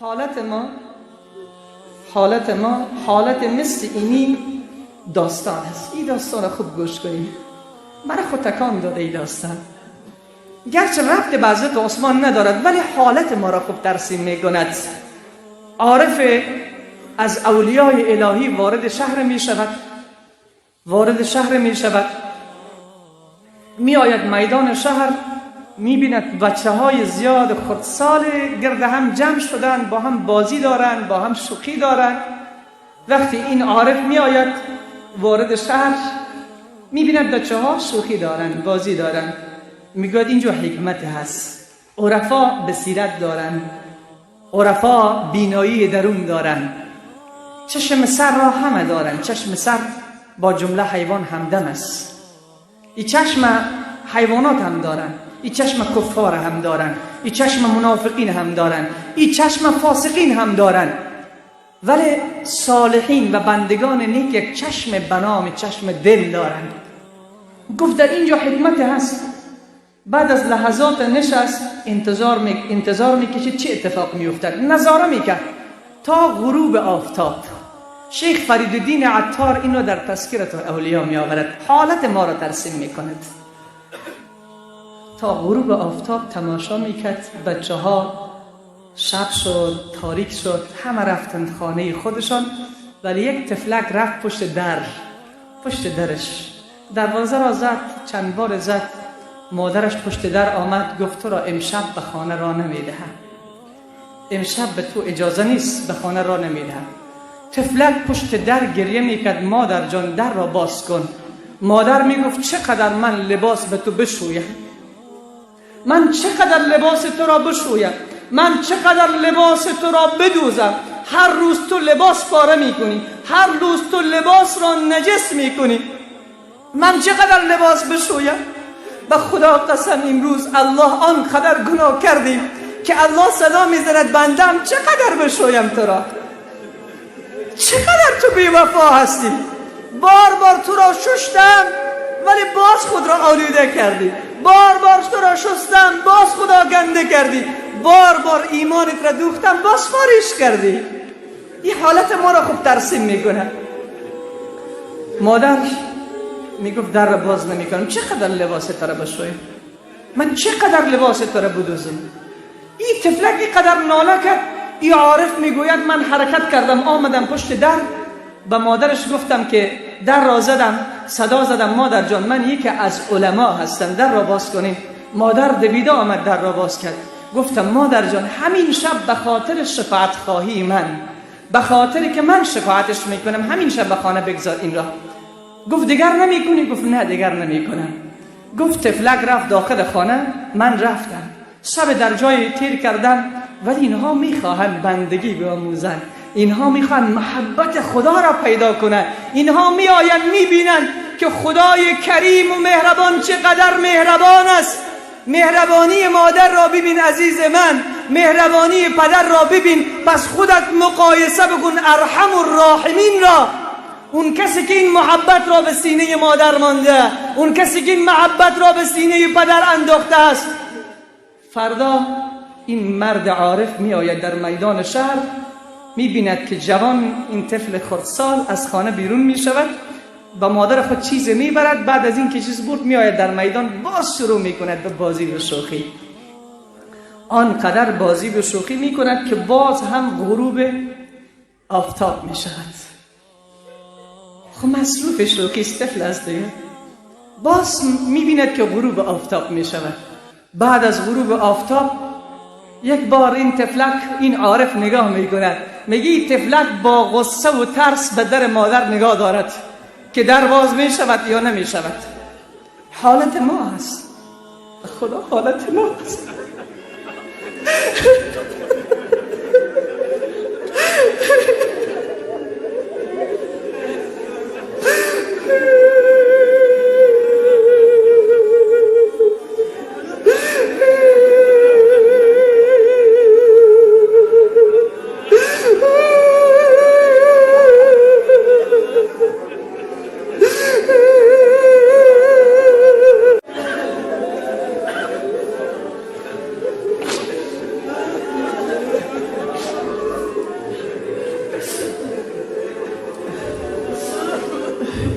حالت ما حالت مثل اینی داستان است. این داستان خوب گوش کنیم. من خود تکان داده این داستان، گرچه ربط به حضرت عثمان ندارد، ولی حالت ما را خوب ترسیم میکند. عارف از اولیای الهی وارد شهر می شود، وارد شهر می شود، می آید میدان شهر، می بیند بچه های زیاد خردسال گرد هم جمع شدن، با هم بازی دارن، با هم شوخی دارن. وقتی این عارف می آید وارد شهر، می بیند بچه ها شوخی دارن، بازی دارن. میگوید اینجا حکمت هست. عرفا بصیرت دارن، عرفا بینایی درون دارن، چشم سر را همه دارن. چشم سر با جمله حیوان همدم است. این چشم حیوانات هم دارن، این چشم کفار هم دارن، این چشم منافقین هم دارن، این چشم فاسقین هم دارن، ولی صالحین و بندگان نیک یک چشم بنام چشم دل دارن. گفت در اینجا حکمت هست. بعد از لحظات نشست، انتظار میکشید چه اتفاق میافتد. نظاره میکرد تا غروب آفتاب. شیخ فریدالدین عطار اینو در تذکرة الاولیا می آورد. حالت ما را ترسیم میکند. تا غروب آفتاب تماشا میکرد بچه ها. شب شد، تاریک شد، همه رفتند خانه خودشان، ولی یک طفلک رفت پشت در، پشت درش دروازه را زد، چند بار زد. مادرش پشت در آمد، گفت تو را امشب به خانه را نمیدهم، امشب به تو اجازه نیست، به خانه را نمیدهم. طفلک پشت در گریه میکرد: مادر جان، در را باز کن. مادر میگفت چقدر من لباس به تو بشویم؟ من چقدر لباس تو را بشویم؟ من چقدر لباس تو را بدوزم؟ هر روز تو لباس پاره میکنی، هر روز تو لباس را نجس میکنی، من چقدر لباس بشویم؟ به خدا قسم، امروز الله آنقدر گناه کردیم که الله صدا میزند: بندم، چقدر بشویم تو را؟ چقدر تو بیوفا هستی؟ بار بار تو را ششتم ولی باز خود را آلوده کردی. بار بار تو را شستم، باز خود را گنده کردی. بار بار ایمانت را دوختم، باز پارش کردی. این حالت ما را خوب ترسیم میکنه. مادر میگفت در را باز نمیکنم. چقدر لباس تو را بشویم؟ من چقدر لباس تو را بدوزم؟ این طفلک اینقدر ناله کرد. این عارف میگوید من حرکت کردم، آمدم پشت در، به مادرش گفتم که در را زدم، صدا زدم: مادر جان، من یکی از علما هستم، در را باز کنیم. مادر دویده آمد، در را باز کرد. گفتم مادر جان، همین شب به خاطر شفاعت خواهی من، به خاطر که من شفاعتش میکنم، همین شب به خانه بگذار این را. گفت دیگر نمیکنی؟ گفت نه، دیگر نمیکنم. گفت طفلک رفت داخل خانه، من رفتم شب در جای تیر کردم. ولی اینها میخواهند بندگی بیاموزند، اینها میخواهند محبت خدا را پیدا کنند. اینها میآیند، میبینند که خدای کریم و مهربان چقدر مهربان است. مهربانی مادر را ببین عزیز من، مهربانی پدر را ببین، پس خودت مقایسه بکن ارحم الراحمین را. اون کسی که این محبت را به سینه مادر مانده، اون کسی که این محبت را به سینه پدر انداخته است. فردا این مرد عارف می آید در میدان شهر، می بیند که جوان، این طفل خردسال، از خانه بیرون می شود، با مادر خود چیز می برد. بعد از این که چیز برد، می آید در میدان، باز شروع می کند به بازی و شوخی. آنقدر بازی و شوخی می کند که باز هم غروب آفتاب می شود. خب مصروف شوخی است، طفل است دیگه. باز می بیند که غروب آفتاب می شود. بعد از غروب آفتاب یک بار این طفلک، این عارف نگاه میکند، میگه این طفلک با غصه و ترس به در مادر نگاه دارد که در باز می شود یا نمی شود. حالت ما هست، خدا حالت ما هست.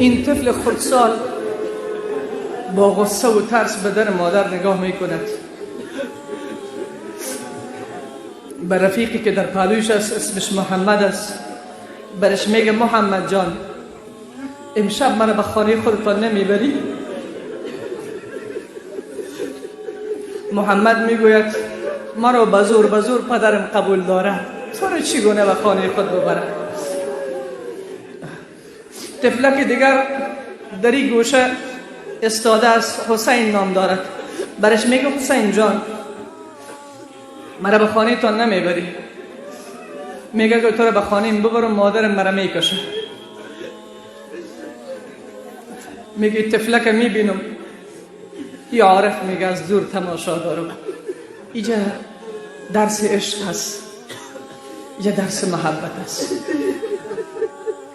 این طفل خردسال با غصه و ترس به در مادر نگاه میکند. به رفیقی که در پهلویش است، اسمش محمد است، برش میگه محمد جان امشب منو به خانه خودتان نمیبری؟ محمد میگوید مرا به زور پدرم قبول داره، تو را چگونه به خانه خود ببرم؟ طفلک دیگر در این گوشه استاده است، حسین نام دارد. برش میگه حسین جان مرا به خانه تان نمیبری؟ میگه که تو را به خانه ببرم مادرم مرا میکشه. میگه طفلک میبینم، ای عارف میگه از دور تماشا دارم. اینجا درس عشق است، اینجا درس محبت است.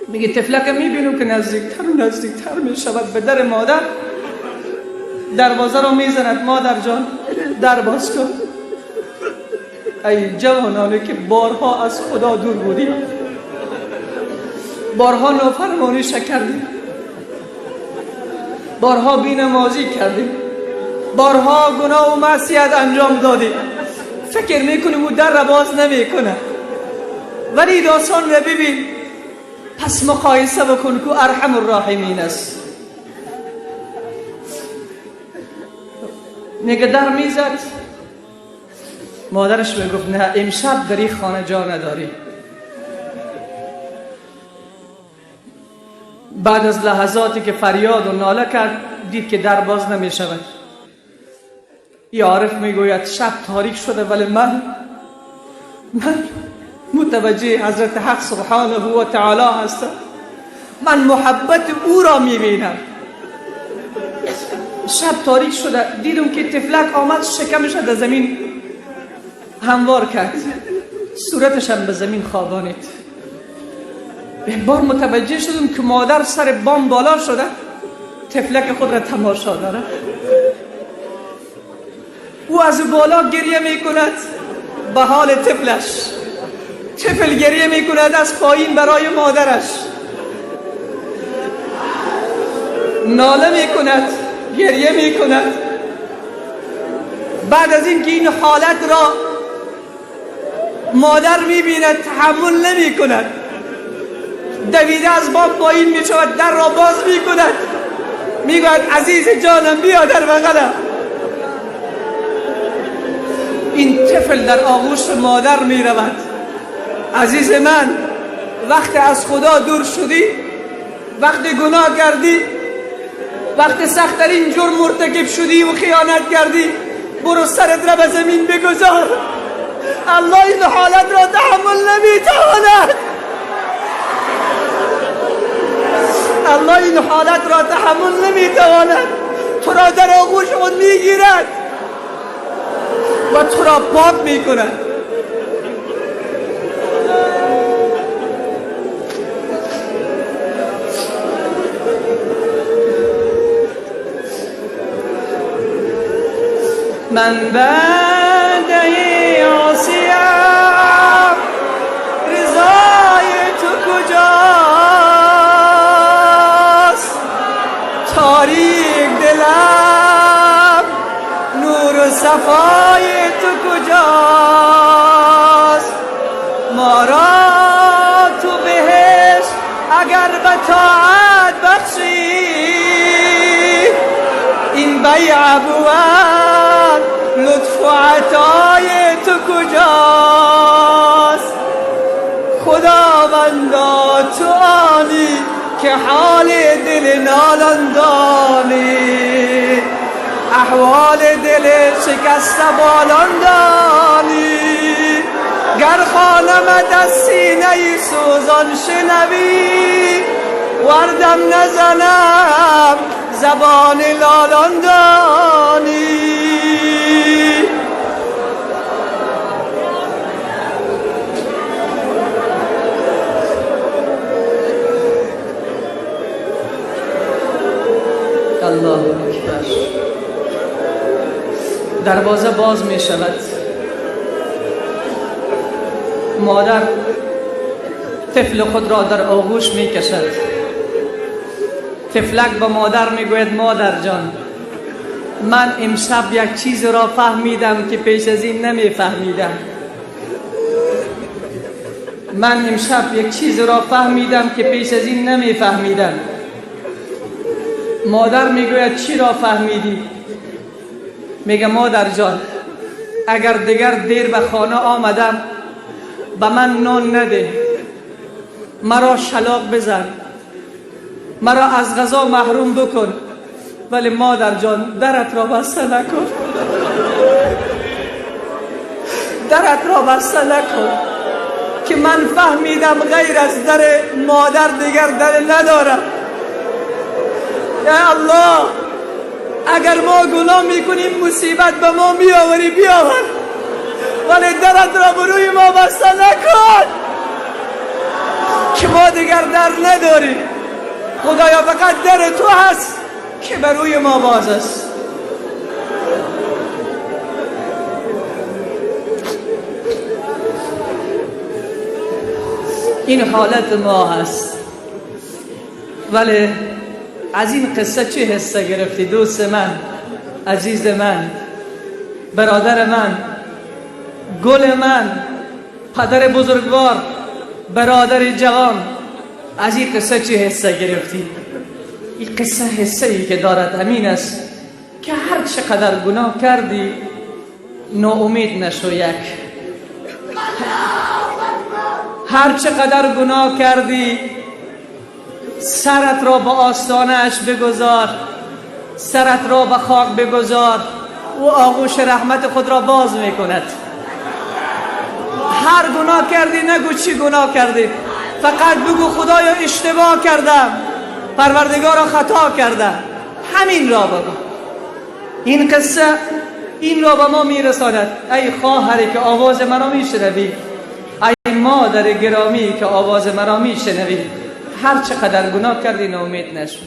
میگه طفلک میبینم که نزدیکتر و نزدیکتر میشود به در مادر، دروازه را میزند، مادر جان در باز کن. ای جوانانه که بارها از خدا دور بودیم، بارها نافرمانی کردیم، بارها بی‌نمازی کردیم، بارها گناه و معصیت انجام دادیم، فکر میکنیم او در را باز نمیکنه، ولی داستان را ببین، پس مقایسه بکن که ارحم الراحمین است. میگه در میزد، مادرش میگفت نه امشب در این خانه جا نداری. بعد از لحظاتی که فریاد و ناله کرد، دید که در باز نمی شود. ای عارف میگوید شب تاریک شده ولی من متوجه حضرت حق سبحانه و تعالی هستم، من محبت او را میبینم. شب تاریک شده، دیدم که طفلک آمد شکمش در زمین هموار کرد، صورتش هم به زمین خوابانید. به بار متوجه شدم که مادر سر بام بالا شده، طفلک خود را تماشا داره. او از بالا گریه میکند به حال طفلش، طفل گریه میکند از پایین برای مادرش، ناله میکند، گریه میکند. بعد از اینکه این حالت را مادر میبیند تحمل نمیکند، دویده از بام پایین میشود، در را باز میکند، میگوید عزیز جانم بیا در بغلم. این طفل در آغوش مادر میرود. عزیز من وقت از خدا دور شدی، وقت گناه کردی، وقت سخت‌ترین جرم مرتکب شدی و خیانت کردی، برو سرت را به زمین بگذار. الله این حالت را تحمل نمیتواند. الله این حالت را تحمل نمیتواند. تو را در آغوش خود میگیرد و تو را پاک میکند. من بنده عاصیم، رضای تو کجاست؟ تاریک دلم نور و صفای تو کجاست؟ ما را تو بهشت اگر به طاعت بخشی، این بیع بود لطف و عطای تو کجاست؟ خداوندا تو آنی که حال دل نالان دانی، احوال دل شکسته بالان دانی. گر خوانمت از سینه سوزان شنوی، وردم نزنم زبان لالان دانی. الله اکبر. دروازه باز می شود. مادر طفل خود را در آغوش می کشد. طفلک به مادر میگوید مادر جان، من امشب یک چیز را فهمیدم که پیش از این نمیفهمیدم. من امشب یک چیز را فهمیدم که پیش از این نمیفهمیدم. مادر میگوید چی را فهمیدی؟ میگه مادر جان، اگر دیگر دیر به خانه آمدم به من نان نده، مرا شلاق بزن، مرا از غذا محروم بکن، ولی مادر جان درت را بسته نکن، درت را بسته نکن که من فهمیدم غیر از در مادر دیگر در ندارم. یا الله، اگر ما گناه میکنیم مصیبت به ما میآوری بیاور، ولی درت را بروی ما بسته نکن که ما دیگر در نداریم. خدایا فقط در تو هست که بروی ما باز است. این حالت ما هست. ولی از این قصه چه حسه گرفتی دوست من، عزیز من، برادر من، گل من، پدر بزرگوار، برادر جوان، از این قصه چه حسه گرفتی؟ این قصه حسه ای که دارد همین است که هر چقدر گناه کردی ناامید نشو. یک هر چقدر گناه کردی سرت را به آستانه‌اش بگذار، سرت را به خاک بگذار، او آغوش رحمت خود را باز میکند. هر گناه کردی نگو چی گناه کردی، فقط بگو خدایا اشتباه کردم، پروردگارا خطا کردم، همین را بگو. این قصه این را به ما میرساند. ای خواهری که آواز مرا میشنوی، ای مادر گرامی که آواز مرا میشنوی، هر چقدر گناه کردی ناامید نشو.